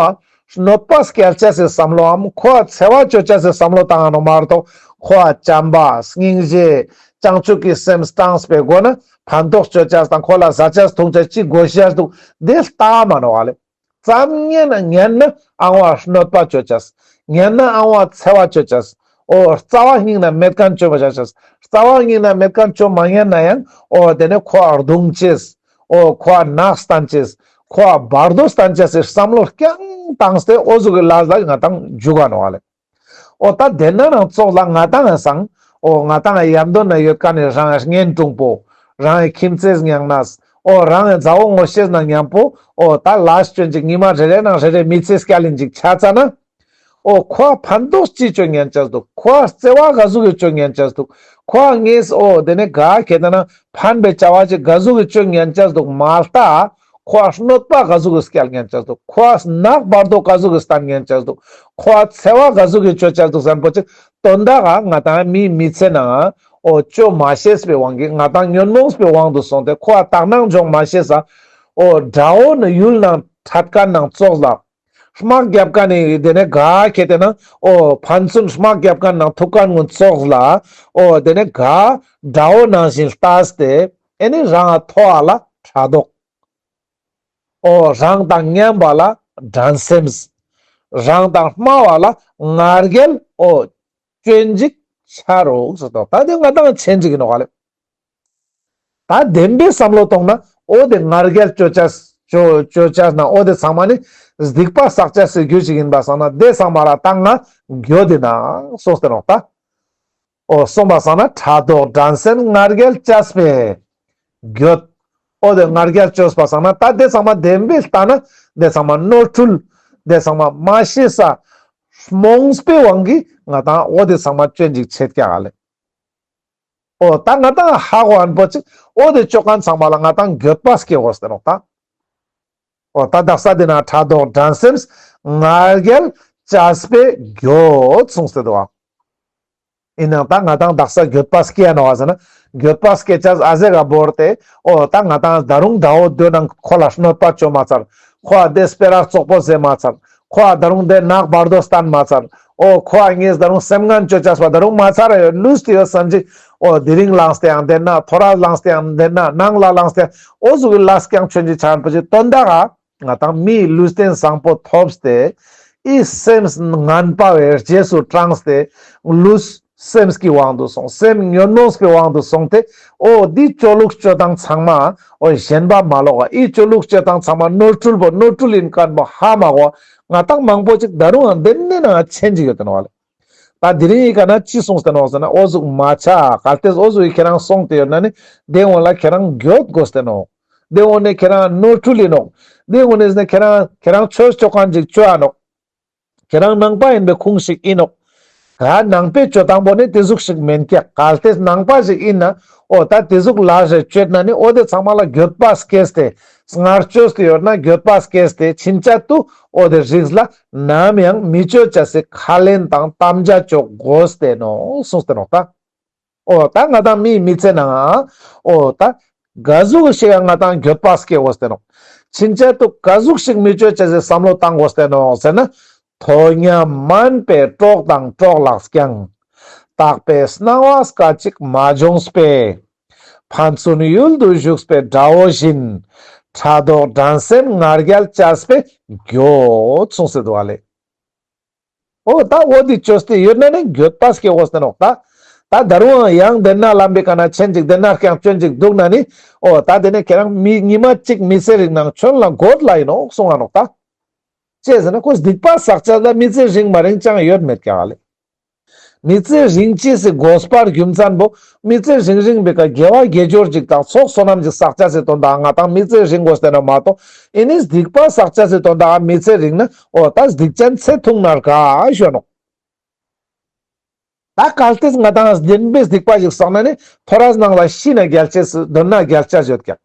གནོད་པ་སྐྱལ་ཅེས་སི་བསམ་བློའམ་ཁོ་འཚེ་བ་ཅོ་ཅེས་སི་བསམ་བློ་བཏང་ང་ནོག་མ་གཏོགས་ཁོ་བྱམས་པ་སྙིང་རྗེ་བྱང་ཆུབ་ཀྱི་སེམས་བཏང་སྤེ་སྒོ་ན་ཕན་ཐོགས་ཅོ་ཅེས་དང་ཁོ་ལ་ཟ་ཅེས་འཐུང་ཅེས་ཅི་དགོས་ཤེས་འདུག་དེ་ལྟ་མ་ནོག་ཨ་ལེ། ཙམ་ཉན་ན་ཉན་ན་ཨ་ངོ་གནོད་པ་ཅོ་ཅེས། ཉན་ན་ཨ་ངོ་འཚེ་བ་ཅོ་ཅེས། འོ་རྩ་བ་ཉིད་ན་མེད་མཁན་ཅོ་མ་ཅེས། རྩ་བ་ཉིད་ན་མེད་མཁན་ཅོ་མ་ཉན་ན་ཡང་འོ་དེ་ནས་ཁོ་རྡུང་ཅེས། འོ་ཁོ་ནག་སྟན་ཅེས། ཁོ་བར་དོ་སྟན་ཅེས་སི་བསམ་བློ་རྐྱང་བཏང་སྟེ་འོ་ཟུག་གི་ལས་ལ་ང་དང་འཇུག་ག་ནོག་ཨ་ལེ། འོ་ད་དེ་ན་ནང་ཙོགས་ལ་ང་དང་ངི་སང་འོ་ང་དང་ངི་ཡམ་དོ་ན་ཡོད་མཁན་ནི་རང་གཉེན་དྲུང་པོ་རང་གི་ཁྱིམ་མཚེས་ཉང་ནས་འོ་རང་གི་མཛའ་བོ་ངོ་ཤེས་ན་མཉམ་པོ་འོ་ད་ལས་སྐྱོན་ཅིག་ཉི་མ་རེ་རེ་ནང་རེ་རེ་མི་ཚེ་སྐྱལ་ཡིན་ཅིག་ཆ་ཙ་ན་འོ་ཁོ་ཕན་ཐོགས་ཅི་ཅོ་ཉན་ཅེས་འདུག། ཁོ་བརྩེ་བ་ག་ཟུག་གི་ཅོ་ཉན་ཅེས་འདུག། ཁོ་ངས་འོ་དེ་ནས་ག་ཁེ་ཏེ་ན་ཕན་པའི་བྱ་བ་ཅིག་ག་ཟུག་གི་ཅོ་ཉན་ཅེས་འདུག་མ་ལྟ། ཁོ་གནོད་པ་ག་ཟུག་གི་སྐྱལ་ཉན་ཅེས་འདུག། ཁོ་ནག་བར་དོ་ག་ཟུག་གི་སྟན་ཉན་ཅེས་འདུག། ཁོ་འཚེ་བ་ག་ཟུག་གི་ཅོ་ཅེས་འདུག་ཟེར་མཁན་པོ་ཅིག་དོན་དག་ག་ང་དང་མིའི་མི་ཚེ་ནང་འོ་ཅོ་མ་ཤེས་པའི་དབང་གིས་ང་དང་ཉོན་མོངས་པའི་དབང་དུ་སོང་སྟེ་ཁོ་དག་སྣང་སྦྱོང་མ་ཤེས་ས་འོ་དགྲ་བོ་ནི་ཡུལ་ནང་ཐད་མཁན་ནང་ཙོགས་ལ། དམག་རྒྱབ་མཁན་ནི་དེ་ནས་ག་ཁེ་ཏེ་ན་འོ་ཕན་ཚུན་དམག་རྒྱབ་མཁན་ནང་ཐུག་མཁན་ཀུན་ཙོགས་ལ་འོ་དེ་ནས་ག་དགྲ་བོ་ནང་བཞིན་ལྟས་ཏེ་ཨེ་ནི་རང་ཐོ་བ་ལ་ཕྲག་དོག། འོ་རང་དང་མཉམ་པ་ལ་འགྲན་སེམས། རང་དང་དམའ་བ་ལ་ང་རྒྱལ་འོ་སྐྱོན་ཅིག་ཆ་རུག་ཟེར་ཏོ། ད་དེ་ང་དང་ཆེན་ཅིག་ཡིན་ནོག་ལེ། ད་བདེན་པའི་བསམ་བློ་གཏོང་ན་འོ་དེ་ང་རྒྱལ་ཅོ་ཅེས་ཅོ་ཅོ་ཅེས་ན་འོ་དེ་ཚང་མ་ནི་སྡིག་པ་བསགས་ཅེས་སི་རྒྱུ་ཅིག་ཡིན་པ་སང་ན་དེ་ཚང་མ་ལ་ད་ང་འགྱོད་དེ་ན་སོང་སྟེ་ནོག་ད། འོ་སོང་པ་སང་ན་ཕྲག་དོག་འགྲན་སེམས་ང་རྒྱལ་བཅས་པའི་འགྱོད། འོ་དེ་ང་རྒྱལ་ཅོས་པ་སང་ན་ད་དེ་ཚང་མ་བདེན་པའི་ལྟ་ན་དེ་ཚང་མ་ནོར་འཁྲུལ། དེ་ཚང་མ་མ་ཤེས་ས་རྨོངས་པའི་དབང་གིས་ང་དང་འོ་དེ་ཚང་མ་སྐྱོན་ཅིག་ཆེད་ཀྱག་ལེ། འོ་ད་ང་དང་ཧ་གོ་ཨན་པོ་ཅིག་འོ་དེ་ཅོ་མཁན་ཚང་མ་ལ་ང་དང་འགྱོད་པ་སྐྱེ་དགོས་ཏེ་ནོག་ད། འོ་ད་དག་ས་དེ་ན་ཕྲག་དོག་འགྲན་སེམས་ང་རྒྱལ་བཅས་པའི་འགྱོད་གསུངས་ཏེ་འདུག་ཨ། ཡིན་ནའང་ད་ང་ཏང་དག་ས་འགྱོད་པ་སྐྱེ་ཡ་ནོག་ཟེར་ན། འགྱོད་པ་སྐྱེ་ཅེས་ཨ་ཟེ་ག་བོར་ཏེ། འོ་ད་ང་ཏང་ད་རུང་དགྲ་བོ་དོན་ནང་ཁོ་ལ་གནོད་པ་བཅོ་མ་ཚར། ཁོ་ཨ་དེ་སྤེ་ར་བཙོག་པོ་ཟེར་མ་ཚར། ཁོ་ཨ་ད་རུང་དེ་ནག་བར་དོ་སྟན་མ་ཚར། འོ་ཁོ་ཨ་ངས་ད་རུང་སེམས་ངན་བཅོ་ཅེས་པ་ད་རུང་མ་ཚར་ཡོད། ལུས་ཏེ་ཡོད་བསམ་ཅིག་འོ་དེ་རིང་ལངས་ཏེ་ཡང་དེ་ན་ཐོ་རས་ལངས་ཏེ་ཡང་དེ་ན་ནང་ལ་ལངས་ཏེ་འོ་ཟུག་གི་ལས་ཀྱང་ཆོན་ཅིག་ཆ་ན་པོ་ཅིག་དོན་དག་ག་ང་ཏང་མིའི་ལུས་རྟེན་བཟང་པོ་ཐོབ་སྟེ། ཨི་སེམས་ངན་པ་བའི་རྗེས་སུ་འབྲངས་ཏེ། ལུས་སེམས་ཀྱི་དབང་དུ་སོང་། སེམས་ཉོན་མོངས་པའི་དབང་དུ་སོང་སྟེ། འོ་འདི་སྤྱོད་ལུགས་སྤྱོད་སྟངས་ཚང་མ་འོ་ཞེན་པ་མ་ལོག་པ། ཨི་སྤྱོད་ལུགས་སྤྱོད་སྟངས་ཚང་མ་ནོར་འཁྲུལ་པོ་ནོར་འཁྲུལ་ཡིན་མཁན་པོ་ཧ་མ་གོ། ང་ཏང་མང་པོ་ཅིག་ད་རུང་ཡང་དེ་ནས་ན་ཆེན་ཅིག་ཡོད་དེ་ནོག་ལེ། ད་དེ་རིང་ཡི་ག་ན་ཅི་གསུངས་ཏེ་ནོག་ཟེར་ན། འོ་ཟུག་མ་ཆ། གལ་ཏེ་འོ་ཟུག་ཡི་ཁྱེད་རང་སོང་སྟེ་ཡོད་ན་ནི་དེ་འོ་ལ་ཁྱེད་རང་འགྱོད་དགོས་ཏེ་ནོག་དེ་འོ་ནས་ཁྱེད་རང་ནོར་འཁྲུལ་ཡིན་ནོག་དེ་འོ་ནས་ཁྱེད་རང་ཁྱེད་རང་ཆོས་ཆོ་མཁན་ཅིག་ཆོ་ཨ་ནོག་ཁྱེད་རང་ནང་པ་ཡིན་པའི་ཁུངས་ཤིག་ཡིན་ནོག་ག་ནང་པའི་སྤྱོད་སྟངས་པོ་ནི་དེ་ཟུག་ཞིག་མེན་ཀྱག་གལ་ཏེ་ནང་པ་ཞིག་ཡིན་ན་འོ་ད་དེ་ཟུག་ལ་རེ་སྤྱོད་ན་ནི་འོ་དེ་ཚང་མ་ལ་འགྱོད་པ་སྐྱེས་ཏེ། སྔར་བཅོས་ཏེ་ཡོད་ན་འགྱོད་པ་སྐྱེས་ཏེ་ཕྱིན་ཆད་དུ་འོ་དེ་རིགས་ལ་ནམ་ཡང་མི་སྤྱོད་ཅེས་སི་ཁས་ལེན་དང་དམ་བཅའ་ཅོ་དགོས་ཏེ་ནོག་གསུངས་ཏེ་ནོག་ད། འོ་ད་ང་ཏང་མིའི་མི་ཚེ་ནང་འོ་ད་ག་ཟུག་ཞིག་ང་ཏང་འགྱོད་པ་སྐྱེ་དགོས་ཏེ་ནོག་ཕྱིན་ཆད་དུ་ག་ཟུག་ཞིག་མི་སྤྱོད་ཅེས་སི་བསམ་བློ་བཏང་དགོས་ཏེ་ནོག་ཟེར་ན། དོ་མཉམ་མིན་པའི་གྲོགས་དང་གྲོགས་ལགས་ཀྱང་། རྟག་པའི་སྣང་བ་སྐད་ཅིག་མ་འབྱོངས་པའི། ཕན་ཚུན་ཡུལ་དུ་ཞུགས་པའི་དགྲ་བོ་བཞིན། ཕྲག་དོག་འགྲན་སེམས་ང་རྒྱལ་བཅས་པས་འགྱོད། གསུངས་ཏེ་འདུག་ལེ། འོ་ད་འོ་དེ་བཅོས་ཏེ་ཡོད་ན་ནི་འགྱོད་པ་སྐྱེ་དགོས་ཏེ་ནོག་ད། ད་ད་རུང་ཡང་དེ་ན་ལམ་པའི་ཀ་ན་ཆེན་ཅིག་དེ་ན་རྐྱང་ཆོན་ཅིག་འདུག་ན་ནི། འོ་ད་དེ་ནས་ཁྱེད་རང་མི་ཉི་མ་གཅིག་མི་ཚེ་རིང་ནང་ཆོན་ལ་འགོད་ལ་ཡིན་ནོག་གསུང་ང་ནོག་ད། ཅི་ཟེར་ན་ཁོ་སྡིག་པ་བསགས་ཅེས་ལ་མི་ཚེ་རིང་མ་རིང་ཅང་ཡོད་མེད་ཀྱག་ལེ། མི་ཚེ་རིང་ཅེས་སི་དགོས་པ་རྒྱུ་མཚན་པོ་མི་ཚེ་རིང་རིང་པའི་ཀ་དགེ་བ་དགེ་སྦྱོར་ཅིག་དང་ཚོགས་བསོད་ནམས་ཅིག་བསགས་ཅེས་སི་དོན་དག་ང་ཏང་མི་ཚེ་རིང་དགོས་ཏེ་ནོག་མ་གཏོགས། ཨེ་ནི་སྡིག་པ་བསགས་ཅེས་སི་དོན་དག་མི་ཚེ་རིང་ན་འོ་ད་སྡིག་ཅན་ཚེ་ཐུང་ནར་ག་ཞུ་ནོག་ད་གལ་ཏེ་ང་ཏང་བདེན་པའི་སྡིག་པ་ཞིག་བསགས་ན་ནི་ཐོ་རས་ནང་ལ་ཤི་ན་རྒྱལ་ཅེས་སི་དོན་ན་རྒྱལ་ཅེས་ཡོད་ཀྱག་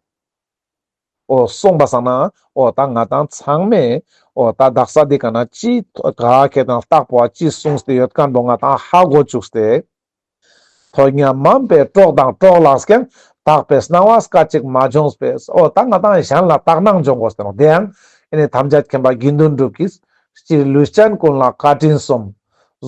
འོ་གསུངས་པ་སང་ན་འོ་ད་ང་ཏང་ཚང་མས་འོ་ད་དག་ས་འདི་ཀ་ན་ཅི་ག་ཁེ་དང་རྟག་པོ་ཅི་གསུངས་ཏེ་ཡོད་མཁན་པོ་ང་ཏང་ཧ་གོ་བཅུག་སྟེ། དོ་མཉམ་མིན་པའི་གྲོགས་དང་གྲོགས་ལགས་ཀྱང་། རྟག་པའི་སྣང་བ་སྐད་ཅིག་མ་འབྱོངས་པས། འོ་ད་ང་ཏང་གཞན་ལ་དག་སྣང་འབྱོང་དགོས་ཏེ་ནོག་དེ་ཡང་ཨེ་ནི་ཐམས་ཅད་མཁྱེན་པ་དགེ་འདུན་གྲུབ་ཀྱིས། སྤྱིར་ལུས་ཅན་ཀུན་ལ་བཀའ་དྲིན་སོམས།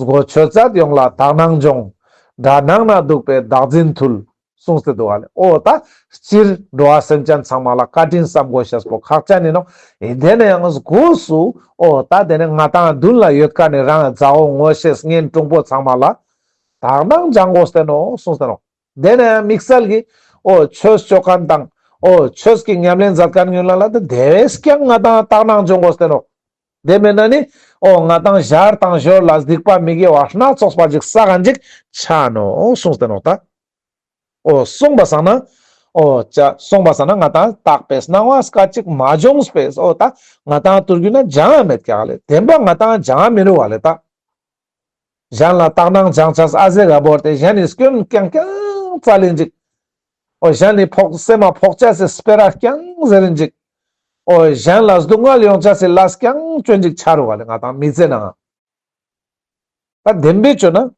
སྒོ་ཆོས་མཛད་ཡོངས་ལ་དག་སྣང་འབྱོངས། དགྲ་ནང་ན་འདུག་པའི་བདག་འཛིན་ཐུལ། གསུངས་ཏེ་འདུག་ལེ། འོ་ད་སྤྱིར་འགྲོ་བ་སེམས་ཅན་ཚང་མ་ལ་བཀའ་དྲིན་བསམ་དགོས་ཤེས་པོ་ཁག་ཅན་ཡིན་ནོག་ཨེ་དེ་ནས་ཡང་སྒོས་སུ་འོ་ད་དེ་ནས་ང་ཏང་མདུན་ལ་ཡོད་མཁན་ནི་རང་མཛའ་བོ་ངོ་ཤེས་གཉེན་དྲུང་པོ་ཚང་མ་ལ་དག་སྣང་སྦྱང་དགོས་ཏེ་ནོག་གསུངས་ཏེ་ནོག་དེ་ནས་ཡང་དམིགས་བསལ་གྱི་འོ་ཆོས་ཅོ་མཁན་དང་འོ་ཆོས་ཀྱི་ཉམས་ལེན་མཛད་མཁན་ཡོད་ན་ལ་དེ་བས་ཀྱང་ང་ཏང་དག་སྣང་སྦྱོང་དགོས་ཏེ་ནོག་དེ་མེད་ན་ནི་འོ་ང་ཏང་ཞར་དང་ཞོར་ལ་སྡིག་པ་མི་དགེ་བ་སྣ་ཚོགས་པ་ཅིག་བསགས་མཁན་ཅིག་ཆ་ནོག་གསུངས་ཏེ་ནོག་ད། འོ་གསུངས་པ་སང་ན། འོ་ཅ་གསུངས་པ་སང་ན་ང་ཏང་རྟག་པའི་སྣང་བ་སྐད་ཅིག་མ་འབྱོངས་པས། འོ་ད་ང་ཏང་ཐུར་རྒྱུ་ན་སྦྱང་ཡ་མེད་ཀྱག་ལེ། བདེན་པ་ང་ཏང་སྦྱང་ཡ་མི་རུང་བ་ལེ་ད། གཞན་ལ་དག་སྣང་སྦྱང་ཅེས་ཨ་ཟེ་ག་བོར་ཏེ་གཞན་ནི་སྐྱོན་རྐྱང་རྐྱང་བཙལ་ཡིན་ཅིག་འོ་གཞན་ནི་ཕོག་སེམས་མ་ཕོག་ཅེས་སི་སྤེ་ར་རྐྱང་ཟེར་ཡིན་ཅིག་འོ་གཞན་ལ་སྡུག་བསྔལ་ཡོང་ཅེས་སི་ལས་རྐྱང་ཅོན་ཅིག་ཆ་རུག་ག་ལེ་ང་ཏང་མི་ཚེ་ནང་། ད་བདེན་པའི་ཆོས་ན།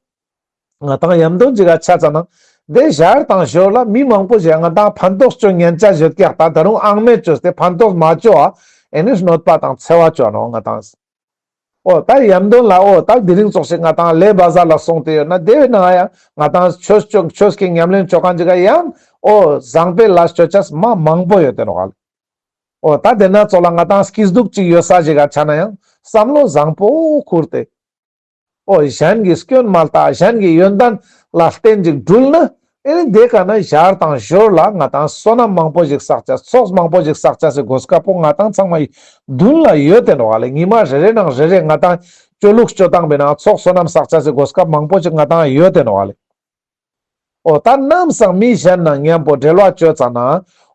ང་ཏང་ཡམ་དོན་ཅིག་ག་ཆ་ཙ་ན། དེ་ཞར་དང་ཞོར་ལ་མི་མང་པོ་ཞིག་ང་ཏང་ཕན་ཐོགས་ཅོ་ཉན་ཅེས་ཡོད་ཀྱག་ད་ད་རུང་ཨང་མེད་ཅོས་ཏེ་ཕན་ཐོགས་མ་ཅོ་ཨ། ཨེ་ནི་གནོད་པ་དང་འཚེ་བ་ཅོ་ནོག་ང་ཏང་། འོ་ད་ཡམ་དོན་ལ་འོ་ད་དེ་རིང་ཙོགས་ཤིག་ང་ཏང་ལེ་བ་ཟ་ལ་སོང་སྟེ་ཡོད་ན་དེ་བས་ན་ཡང་ང་ཏང་ཆོས་ཅོ་ཆོས་ཀྱི་ཉམས་ལེན་ཅོ་མཁན་ཅིག་ག་ཡང་འོ་བཟང་པོའི་ལས་ཅོ་ཅེས་མ་མང་པོ་ཡོད་དེ་ནོག་ག་ལེ། འོ་ད་དེ་ན་ཙོགས་ལ་ང་ཏང་སྐྱིད་སྡུག་ཅིག་ཡོད་ས་ཞིག་ག་ཆ་ན་ཡང་བསམ་བློ་བཟང་པོ་ཁུར་ཏེ། འོ་གཞན་གྱི་སྐྱོན་མ་ལྟ་གཞན་གྱི་ཡོན་ཏན་ལ་བརྟེན་ཅིག་འགྲུལ་ན། ཨེ་ནི་དེ་ཀ་ན་ཞར་དང་ཞོར་ལ་ང་ཏང་བསོད་ནམས་མང་པོ་ཞིག་བསགས་ཅེས་ཚོགས་མང་པོ་ཞིག་བསགས་ཅེས་སི་གོ་སྐབས་པོ་ང་ཏང་ཚང་མའི་མདུན་ལ་ཡོད་དེ་ནོག་ག་ལེ། ཉི་མ་རེ་རེ་ནང་རེ་རེ་ང་ཏང་སྤྱོད་ལུགས་སྤྱོད་སྟངས་པའི་ནང་ཚོགས་བསོད་ནམས་བསགས་ཅེས་སི་གོ་སྐབས་མང་པོ་ཞིག་ང་ཏང་ཡོད་དེ་ནོག་ག་ལེ། འོ་ད་ནམ་སང་མི་གཞན་ནང་མཉམ་པོ་འབྲེལ་བ་ཅོ་ཙ་ན།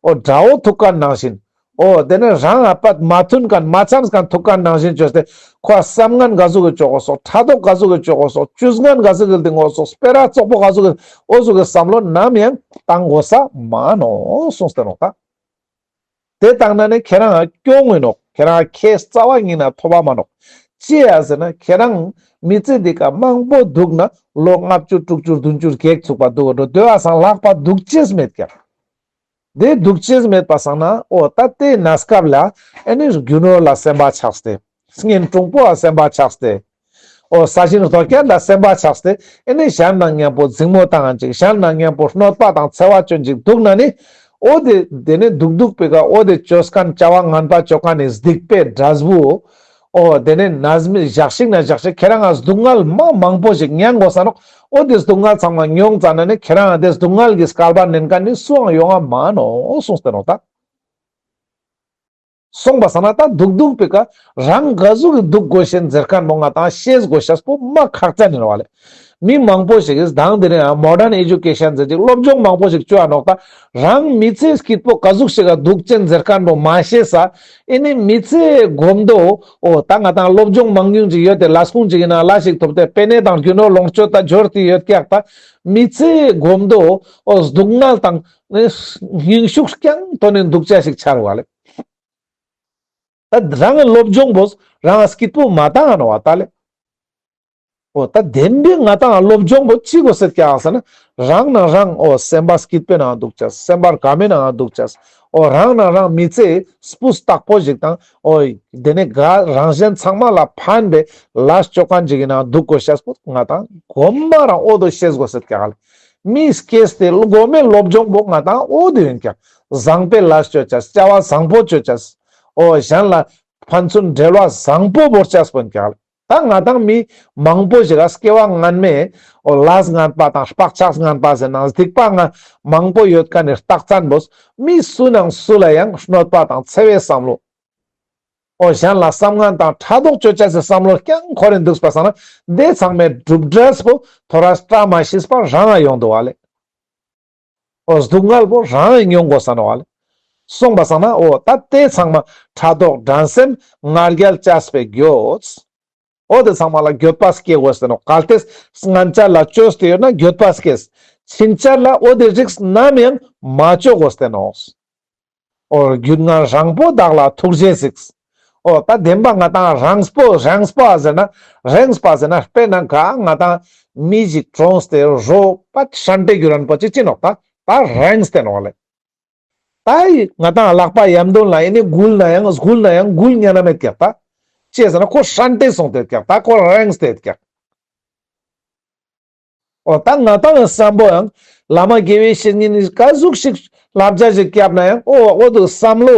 འོ་དགྲ་བོ་ཐུག་མཁན་ནང་བཞིན། འོ་དེ་ནས་རང་ཨ་ཕར་མ་མཐུན་མཁན་མ་འཆམས་མཁན་ཐུག་མཁན་ནང་བཞིན་ཅོས་ཏེ་ཁོ་བསམ་ངན་ག་ཟུག་གི་ཅོ་དགོས་སོག་ཕྲག་དོག་ག་ཟུག་གི་ཅོ་དགོས་སོག་ཇུས་ངན་ག་ཟུག་གི་ལྡིང་དགོས་སོག་སྤེ་ར་བཙོག་པོ་ག་ཟུག་གི་འོ་ཟུག་གི་བསམ་བློ་ནམ་ཡང་བཏང་དགོས་ས་མ་ནོག་གསུངས་ཏེ་ནོག་ད། དེ་བཏང་ན་ནི་ཁྱེད་རང་སྐྱོ་ངུ་ནོག་ཁྱེད་རང་ཁྱེད་རྩ་བ་ཉིད་ནས་ཐོབ་པ་མ་ནོག་ཅི་ཡ་ཟེར་ན་ཁྱེད་རང་མི་ཚེ་འདི་ཀ་མང་པོ་འདུག་ན་ལོ་ལྔ་བཅུ་དྲུག་ཅུ་བདུན་ཅུ་བགེགས་ཚུགས་པ་འདུག་འགྲོ་དེ་བ་སང་ལྷག་པ་འདུག་ཅེས་མེད་ཀྱག་དེ་འདུག་ཅེས་མེད་པ་སང་ན་འོ་ད་དེ་གནས་སྐབས་ལ་ཨེ་ནི་རྒྱུ་ནོར་ལ་སེམས་པ་ཆགས་ཏེ། གཉེན་དྲུང་པོ་ལ་སེམས་པ་ཆགས་ཏེ། འོ་ས་ཞིང་རྡོ་སྐྱེས་ལ་སེམས་པ་ཆགས་ཏེ། ཨེ་ནི་གཞན་དང་མཉམ་པོ་འཛིང་མོ་བཏང་ཅིག་གཞན་དང་མཉམ་པོ་གནོད་པ་དང་འཚེ་བ་ཅོ་ཅིག་འདུག་ན་ནི། འོ་དེ་དེ་ནི་འདུག་འདུག་པའི་ཀ་འོ་དེ་ཅོ་མཁན་བྱ་བ་ངན་པ་ཅོ་མཁན་ནི་སྡིག་པའི་འབྲས་བུ། འོ་དེ་ནི་ནས་མི་ཞག་ཞིག་ན་ཞག་ཞིག་ཁྱེད་རང་ང་སྡུག་བསྔལ་མ་མང་པོ་ཞིག་མྱོང་དགོས་ས་ནོག་འོ་དེ་སྡུག་བསྔལ་ཚང་མ་མྱོང་ཙ་ན་ནི་ཁྱེད་རང་ང་དེ་སྡུག་བསྔལ་གྱི་སྐལ་པ་ནན་མཁན་ནི་སུའང་ཡོང་ང་མ་ནོག་གསུངས་ཏེ་ནོག་ད། སོང་པ་སང་ན་ད་འདུག་འདུག་པའི་ཀ་རང་ག་ཟུག་གི་འདུག་དགོས་ཤེས་ཟེར་མཁན་པོ་ང་ཏང་ཤེས་དགོས་ཤེས་པོ་མ་ཁག་ཅན་ཡིན་བ་ལེ། མི་མང་པོ་ཞིག་གིས་དང་དེ་རིང་མོ་ཌརན་ཨེ་ཇུ་ཀེ་ཤན་ཟེར་ཅིག་སློབ་སྦྱོང་མང་པོ་ཞིག་བཅོ་ཨ་ནོག་ད། རང་མི་ཚེ་སྐྱིད་པོ་ག་ཟུག་ཞིག་ག་འདུག་ཅན་ཟེར་མཁན་པོ་མ་ཤེས་ས། ཨེ་ནི་མི་ཚེ་གོམ་དོ་འོ་ད་ང་ཏང་སློབ་སྦྱོང་མང་ཉུང་ཅིག་ཡོད་དེ་ལས་ཁུངས་ཅིག་ཡིན་ན་ལས་ཞིག་ཐོབ་སྟེ་པེ་ནེ་དང་རྒྱུ་ནོར་ལོངས་སྤྱོད་ད་འབྱོར་ཏེ་ཡོད་ཀྱག་ད། མི་ཚེ་གོམ་དོ་འོ་སྡུག་བསྔལ་དང་སྙིང་ཤུགས་རྐྱང་ཐོན་ནས་འདུག་ཅ་ཞིག་ཆ་རུག་ལེ། ད་རང་སློབ་སྦྱོང་པོ་རང་སྐྱིད་པོ་མ་བཏང་ནོག་བ་ད་ལེ། འོ་ད་བདེན་པའི་ང་ཏང་སློབ་སྦྱོང་པོ་ཅི་དགོས་ཟེར་ཀྱག་ཟེར་ན། རང་ན་རང་འོ་སེམས་པ་སྐྱིད་པོའི་ནང་འདུག་ཅ། སེམས་པ་དགའ་མོའི་ནང་འདུག་ཅ། འོ་རང་ན་རང་མི་ཚེ་སྤུས་དག་པོ་ཞིག་དང་འོ་དེ་ནས་ག་རང་གཞན་ཚང་མ་ལ་ཕན་པའི་ལས་ཅོ་མཁན་ཞིག་གི་ནང་འདུག་དགོས་ཤེས་པོ་ང་ཏང་གོ་མ་རང་འོ་དོ་ཤེས་དགོས་ཟེར་ཀྱག་ལེ། མི་སྐྱེས་ཏེ་གོ་མའི་སློབ་སྦྱོང་པོ་ང་ཏང་འོ་དོ་ཡིན་ཀྱག་བཟང་པོའི་ལས་ཅོ་ཅ། བྱ་བ་བཟང་པོ་ཅོ་ཅ། འོ་གཞན་ལ་ཕན་ཚུན་འབྲེལ་བ་བཟང་པོ་བོར་ཅ་སྤོན་ཀྱག་ལེ། ད་ང་ཏང་མི་མང་པོ་ཞིག་ག་སྐྱེ་བ་སྔན་མའི་འོ་ལས་ངན་པ་དང་བག་ཆགས་ངན་པ་ཟེར་ན་སྡིག་པ་ང་མང་པོ་ཡོད་མཁན་ནི་རྟགས་མཚན་པོ་མི་སུ་ནང་སུ་ལ་ཡང་གནོད་པ་དང་འཚེ་བའི་བསམ་བློ། འོ་གཞན་ལ་བསམ་ངན་དང་ཕྲག་དོག་ཅོ་ཅ་སི་བསམ་བློ་རྐྱང་འཁོར་རིན་འདུག་པ་སང་ན་དེ་ཚང་མའི་གྲུབ་འབྲས་པོ་ཐོ་རས་བཀྲ་མ་ཤིས་པ་རང་ང་ཡོང་འདུག་བ་ལེ། འོ་སྡུག་བསྔལ་པོ་རང་ངི་མྱོང་དགོས་ས་ནོག་བ་ལེ། སོང་པ་སང་ན་འོ་ད་དེ་ཚང་མ་ཕྲག་དོག་འགྲན་སེམས་ང་རྒྱལ་བཅས་པའི་འགྱོད། འོ་དེ་ཚང་མ་ལ་འགྱོད་པ་སྐྱེ་དགོས་ས་ནོག་གལ་ཏེ་སྔན་ཆད་ལ་བཅོས་ཏེ་ཡོད་ན་འགྱོད་པ་སྐྱེས། ཕྱིན་ཆད་ལ་འོ་དེ་རིགས་ནམ་ཡང་མ་བཅོ་དགོས་ས་ནོག་འོ་རྒྱུད་ངན་རེངས་པོ་དག་ལ་ཐུགས་རྗེས་གཟིགས། འོ་ད་བདེན་པ་ང་ཏང་རེངས་པོ་རེངས་པ་ཟེར་ན་རེངས་པ་ཟེར་ན་དཔེར་ན་ག་ང་ཏང་མི་ཞིག་གྲོངས་ཏེ་རོ་པ་ཧྲན་ཏེ་གྱུར་རན་པོ་ཅི་ཅི་ནོག་ད་ད་རེངས་ཏེ་ནོག་ལེ། ད་ང་ཏང་ལག་པ་ཡམ་དོན་ལ་ཨེ་ནི་འགུལ་ན་ཡང་འགུལ་ན་ཡང་འགུལ་ཉན་ན་མེད་ཀྱག་ད། ཅི་ཟེར་ན་ཁོ་ཧྲན་ཏེ་སོང་སྟེ་ཀྱག་ད་ཁོ་རེངས་ཏེ་ཀྱག་འོ་ད་ང་ཏང་བསམ་པོ་ཡང་བླ་མ་དགེ་བའི་བཤེས་གཉེན་ནི་ག་ཟུག་ཞིག་བསླབ་བྱ་ཞིག་བརྒྱབ་ན་ཡང་འོ་འོ་དུ་བསམ་བློ་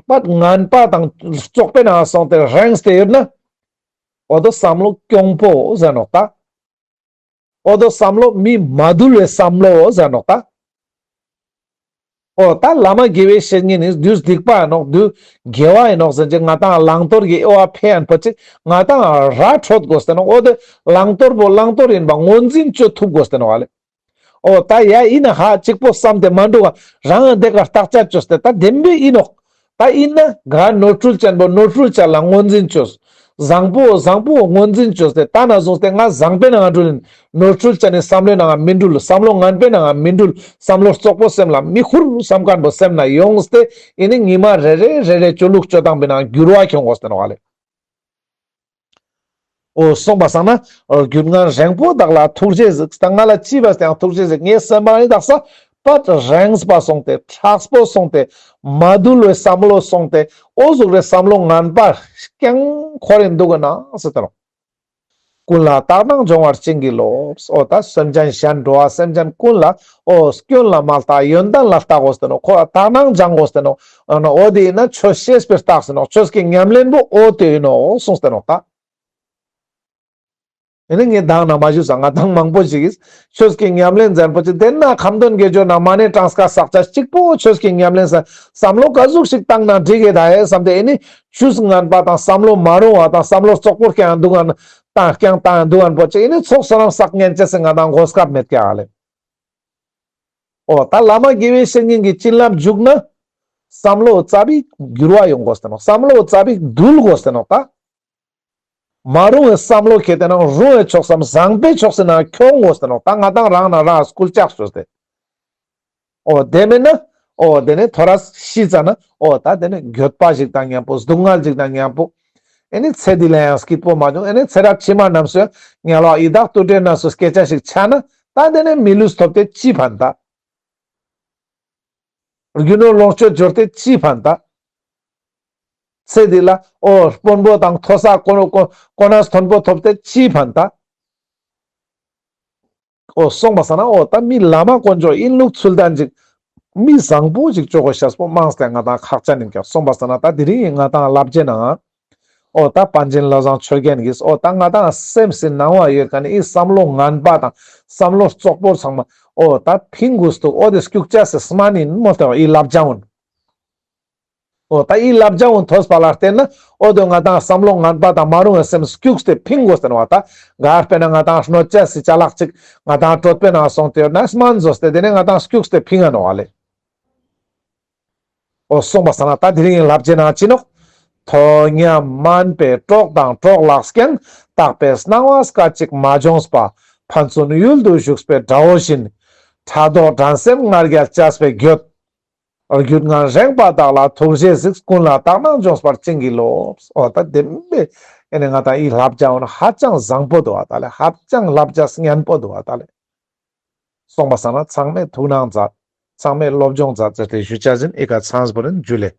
པད་ངན་པ་དང་བཙོག་པའི་ནང་སོང་སྟེ་རེངས་ཏེ་ཡོད་ན། འོ་དུ་བསམ་བློ་གྱོང་པོ་ཟེར་ནོག་ད། འོ་དུ་བསམ་བློ་མི་མ་དུལ་བའི་བསམ་བློ་ཟེར་ནོག་ད། འོ་ད་བླ་མ་དགེ་བའི་བཤེས་གཉེན་ནི་དུས་སྡིག་པ་ཡིན་ནོག་དུས་དགེ་བ་ཡིན་ནོག་ཟེར་ཅིག་ང་ཏང་བླང་དོར་གྱི་དབྱེ་བ་ཕེ་ཡན་པོ་ཅིག་ང་ཏང་ར་འཕྲོད་དགོས་ཏེ་ནོག་འོ་དེ་བླང་དོར་པོ་བླང་དོར་ཡིན་པ་ངོས་འཛིན་བཅོ་ཐུབ་དགོས་ཏེ་ནོག་ཨ་ལེ། འོ་ད་ཡ་ཡིན་ན་ཧ་གཅིག་པོ་བསམ་སྟེ་མ་འགྲོ་བ་རང་དེ་ག་བརྟག་དཔྱད་བཅོས་ཏེ་ད་བདེན་པའི་ཡིན་ནོག་ད་ཡིན་ན་ག་ནོར་འཁྲུལ་ཅན་པོ་ནོར་འཁྲུལ་ཅན་ལ་ངོས་འཛིན་བཅོས། བཟང་པོ་བཟང་པོ་ངོས་འཛིན་བཅོས་ཏེ་ད་ན་བཟུང་སྟེ་ང་བཟང་པོའི་ནང་འགྲུལ་ཡིན། ནོར་འཁྲུལ་ཅན་ནི་བསམ་བློའི་ནང་མི་འགྲུལ། བསམ་བློ་ངན་པའི་ནང་མི་འགྲུལ། བསམ་བློ་བཙོག་པོ་སེམས་ལ་མི་ཁུར་བསམ་མཁན་པོ་སེམས་ན་ཡོངས་ཏེ་ཡིན་ནི་ཉི་མ་རེ་རེ་རེ་རེ་སྤྱོད་ལུགས་སྤྱོད་སྟངས་པའི་ནང་འགྱུར་བ་ཁྱོང་དགོས་ཏེ་ནོག་ཨ་ལེ། འོ་སོང་པ་སང་ན་རྒྱུད་ངན་རེངས་པོ་དག་ལ་ཐུགས་རྗེས་གཟིགས། ད་ང་ལ་ཅི་བས་ཀྱང་ཐུགས་རྗེས་གཟིགས། ངའི་སེམས་པ་ནི་དག་ས་པད་རེངས་པ་སོང་སྟེ་མཁྲེགས་པོ་སོང་སྟེ་མ་དུལ་བའི་བསམ་བློ་སོང་སྟེ་འོ་ཟུག་རེ་བསམ་བློ་ངན་པ་རྐྱང་འཁོར་རིན་འདུག་གི་ན་ཟེར་ཏེ་ནོག་ཀུན་ལ་དག་སྣང་སྦྱོང་བར་བྱིན་གྱིས་རློབས། འོ་ད་སེམས་ཅན་གཞན་འགྲོ་བ་སེམས་ཅན་ཀུན་ལ་འོ་སྐྱོན་ལ་མ་ལྟ་ཡོན་ཏན་ལ་ལྟ་དགོས་ཏེ་ནོག་ཁོ་ལ་དག་སྣང་སྦྱང་དགོས་ཏེ་ནོག་འོ་དེ་ཡིན་ན་ཆོས་ཤེས་པའི་རྟགས་ཡིན་ནོག་ཆོས་ཀྱི་ཉམས་ལེན་པོ་འོ་དེ་ཡིན་ནོག་གསུངས་ཏེ་ནོག་ད། ཨེ་ནི་ངས་མདང་ན་མ་ཞུས་ས་ང་ཏང་མང་པོ་ཞིག་གིས་ཆོས་ཀྱི་ཉམས་ལེན་ཟེར་པོ་ཅིག་དེ་ན་ཁ་འདོན་དགེ་སྦྱོར་ན་མ་ཎི་གྲངས་ཀ་བསགས་ཆ་གཅིག་པོ་ཆོས་ཀྱི་ཉམས་ལེན་ཟེར་བསམ་བློ་ག་ཟུག་ཞིག་བཏང་ན་འགྲིག་གི་ད་ཧེ་བསམ་སྟེ་ཨེ་ནི་ཆོས་ངན་པ་དང་བསམ་བློ་མ་རུང་བ་དང་བསམ་བློ་བཙོག་པོ་རྐྱང་འདུག་ཨན་དང་རྐྱང་བཏང་འདུག་ཨན་པོ་ཅིག་ཨེ་ནི་ཚོགས་བསོད་ནམས་བསགས་ཉན་ཆ་སེ་ང་ཏང་གོ་སྐབས་མེད་ཀྱག་ལེ། འོ་ད་བླ་མ་དགེ་བའི་བཤེས་གཉེན་གྱི་བྱིན་རླབས་འཇུག་ན་བསམ་བློ་ཙ་པིག་འགྱུར་བ་ཡོང་དགོས་ཏེ་ནོག་བསམ་བློ་ཙ་པིག་འདུལ་དགོས་ཏེ་ནོག་ད། མ་རུང་བའི་བསམ་བློ་ཁྱེར་ཏེ་ན་རུང་བའི་ཕྱོགས་སམ་བཟང་པོའི་ཕྱོགས་སི་ནང་ཁྱོང་དགོས་ཏེ་ནོག་ད་ང་ཏང་རང་ན་རང་སྐུལ་ལྕག་བཅོས་ཏེ། འོ་དེ་མེད་ན་འོ་དེ་ནི་ཐོ་རས་ཤི་ཙ་ན་འོ་ད་དེ་ནི་འགྱོད་པ་ཞིག་དང་མཉམ་པོ་སྡུག་བསྔལ་ཞིག་དང་མཉམ་པོ། ཨེ་ནི་ཚེ་འདི་ལ་ཡང་སྐྱིད་པོ་མ་བྱུང་། ཨེ་ནི་ཚེ་རབས་ཕྱི་མ་རྣམས་སུ་ཡང་དམྱལ་བ་ཡི་དྭགས་དུད་འགྲོའི་གནས་སུ་སྐྱེ་ཆ་ཞིག་ཆ་ན་ད་དེ་ནས་མི་ལུས་ཐོབ་སྟེ་ཅི་ཕན་ད། རྒྱུ་ནོར་ལོངས་སྤྱོད་འབྱོར་ཏེ་ཅི་ཕན་ད། ཚེ་འདི་ལ་འོ་དཔོན་པོ་དང་མཐོ་ས་གོ་གོ་གོ་གནས་མཐོན་པོ་ཐོབ་སྟེ་ཅི་ཕན་ད། འོ་སོང་པ་སང་ན་འོ་ད་མི་བླ་མ་དཀོན་མཆོག་ཡིན་ལུགས་ཚུལ་ལྡན་ཅིག་མི་བཟང་པོ་ཅིག་ཅོ་གོ་ཤེས་པོ་མང་སྟེ་ང་ཏང་ཁག་ཅན་ཡིན་ཀྱག། སོང་པ་སང་ན་ད་དེ་རིང་ང་ཏང་བསླབ་བྱའི་ནང་འོ་ད་པཎ་ཆེན་བློ་བཟང་ཆོས་རྒྱན་གྱིས་འོ་ད་ང་ཏང་སེམས་སི་ནང་བ་ཡོད་མཁན་ནི་ཨི་བསམ་བློ་ངན་པ་དང་བསམ་བློ་རྩོག་པོ་ཚང་མ་འོ་ད་ཕིང་དགོས་འདུག། འོ་དེ་སྐྱུག་ཅེས་སི་སྨན་ཡིན་མོ་སྟེ་འོ་ཨི་བསླབ་བྱ་འོ་ན། འོ་ད་ཨི་བསླབ་བྱ་འོ་ཐོས་པ་ལ་བརྟེན་ན་འོ་དེ་ང་ཏང་བསམ་བློ་ངན་པ་དང་མ་རུང་བའི་སེམས་སྐྱུགས་ཏེ་ཕིང་དགོས་ཏེ་ནོག་པ། ད་ག་དཔེར་ན་ང་ཏང་གནོད་ཅེས་སི་ཅ་ལག་ཅིག་ང་ཏང་གྲོད་པའི་ནང་སོང་སྟེ་ཡོད་ན་སྨན་ཟོས་ཏེ་དེ་ནས་ང་ཏང་སྐྱུགས་ཏེ་ཕིང་ང་ནོག་ཨ་ལེ། འོ་སོང་པ་སང་ན་ད་དེ་རིང་བསླབ་བྱའི་ནང་ཅི་ནོག། དོ་མཉམ་དམན་པའི་གྲོགས་དང་གྲོགས་ལགས་ཀྱང་། རྟག་པའི་སྣང་བ་སྐད་ཅིག་མ་འབྱོངས་པ། ཕན་ཚུན་ཡུལ་དུ་ཞུགས་པའི་དགྲ་བོ་བཞིན། ཕྲག་དོག་འགྲན་སེམས་ང་རྒྱལ་བཅས་པའི་འགྱོད། རྒྱུད་ངན་རེངས་པ་དག་ལ་ཐུགས་རྗེས་གཟིགས། ཀུན་ལ་དག་སྣང་འབྱོངས་པར་བྱིན་གྱིས་རློབས། འོ་ད་བདེན་པའི་ཨེ་ནི་ང་ཏང་ཨི་བསླབ་བྱ་འོ་ན་ཧ་ཅང་བཟང་པོ་འདུག་པ་ད་ལེ། ཧ་ཅང་བསླབ་བྱ་སྙན་པོ་འདུག་པ་ད་ལེ། སོང་པ་སང་ན་ཚང་མས་ཐུགས་སྣང་མཛད། ཚང་མས་སློབ་སྦྱོང་མཛད་ཟེར་ཏེ་ཞུ་ཅེས་ཡིན། ཨི་ཀ་ཚང་པོ་རིན་ཇུ་ལེ།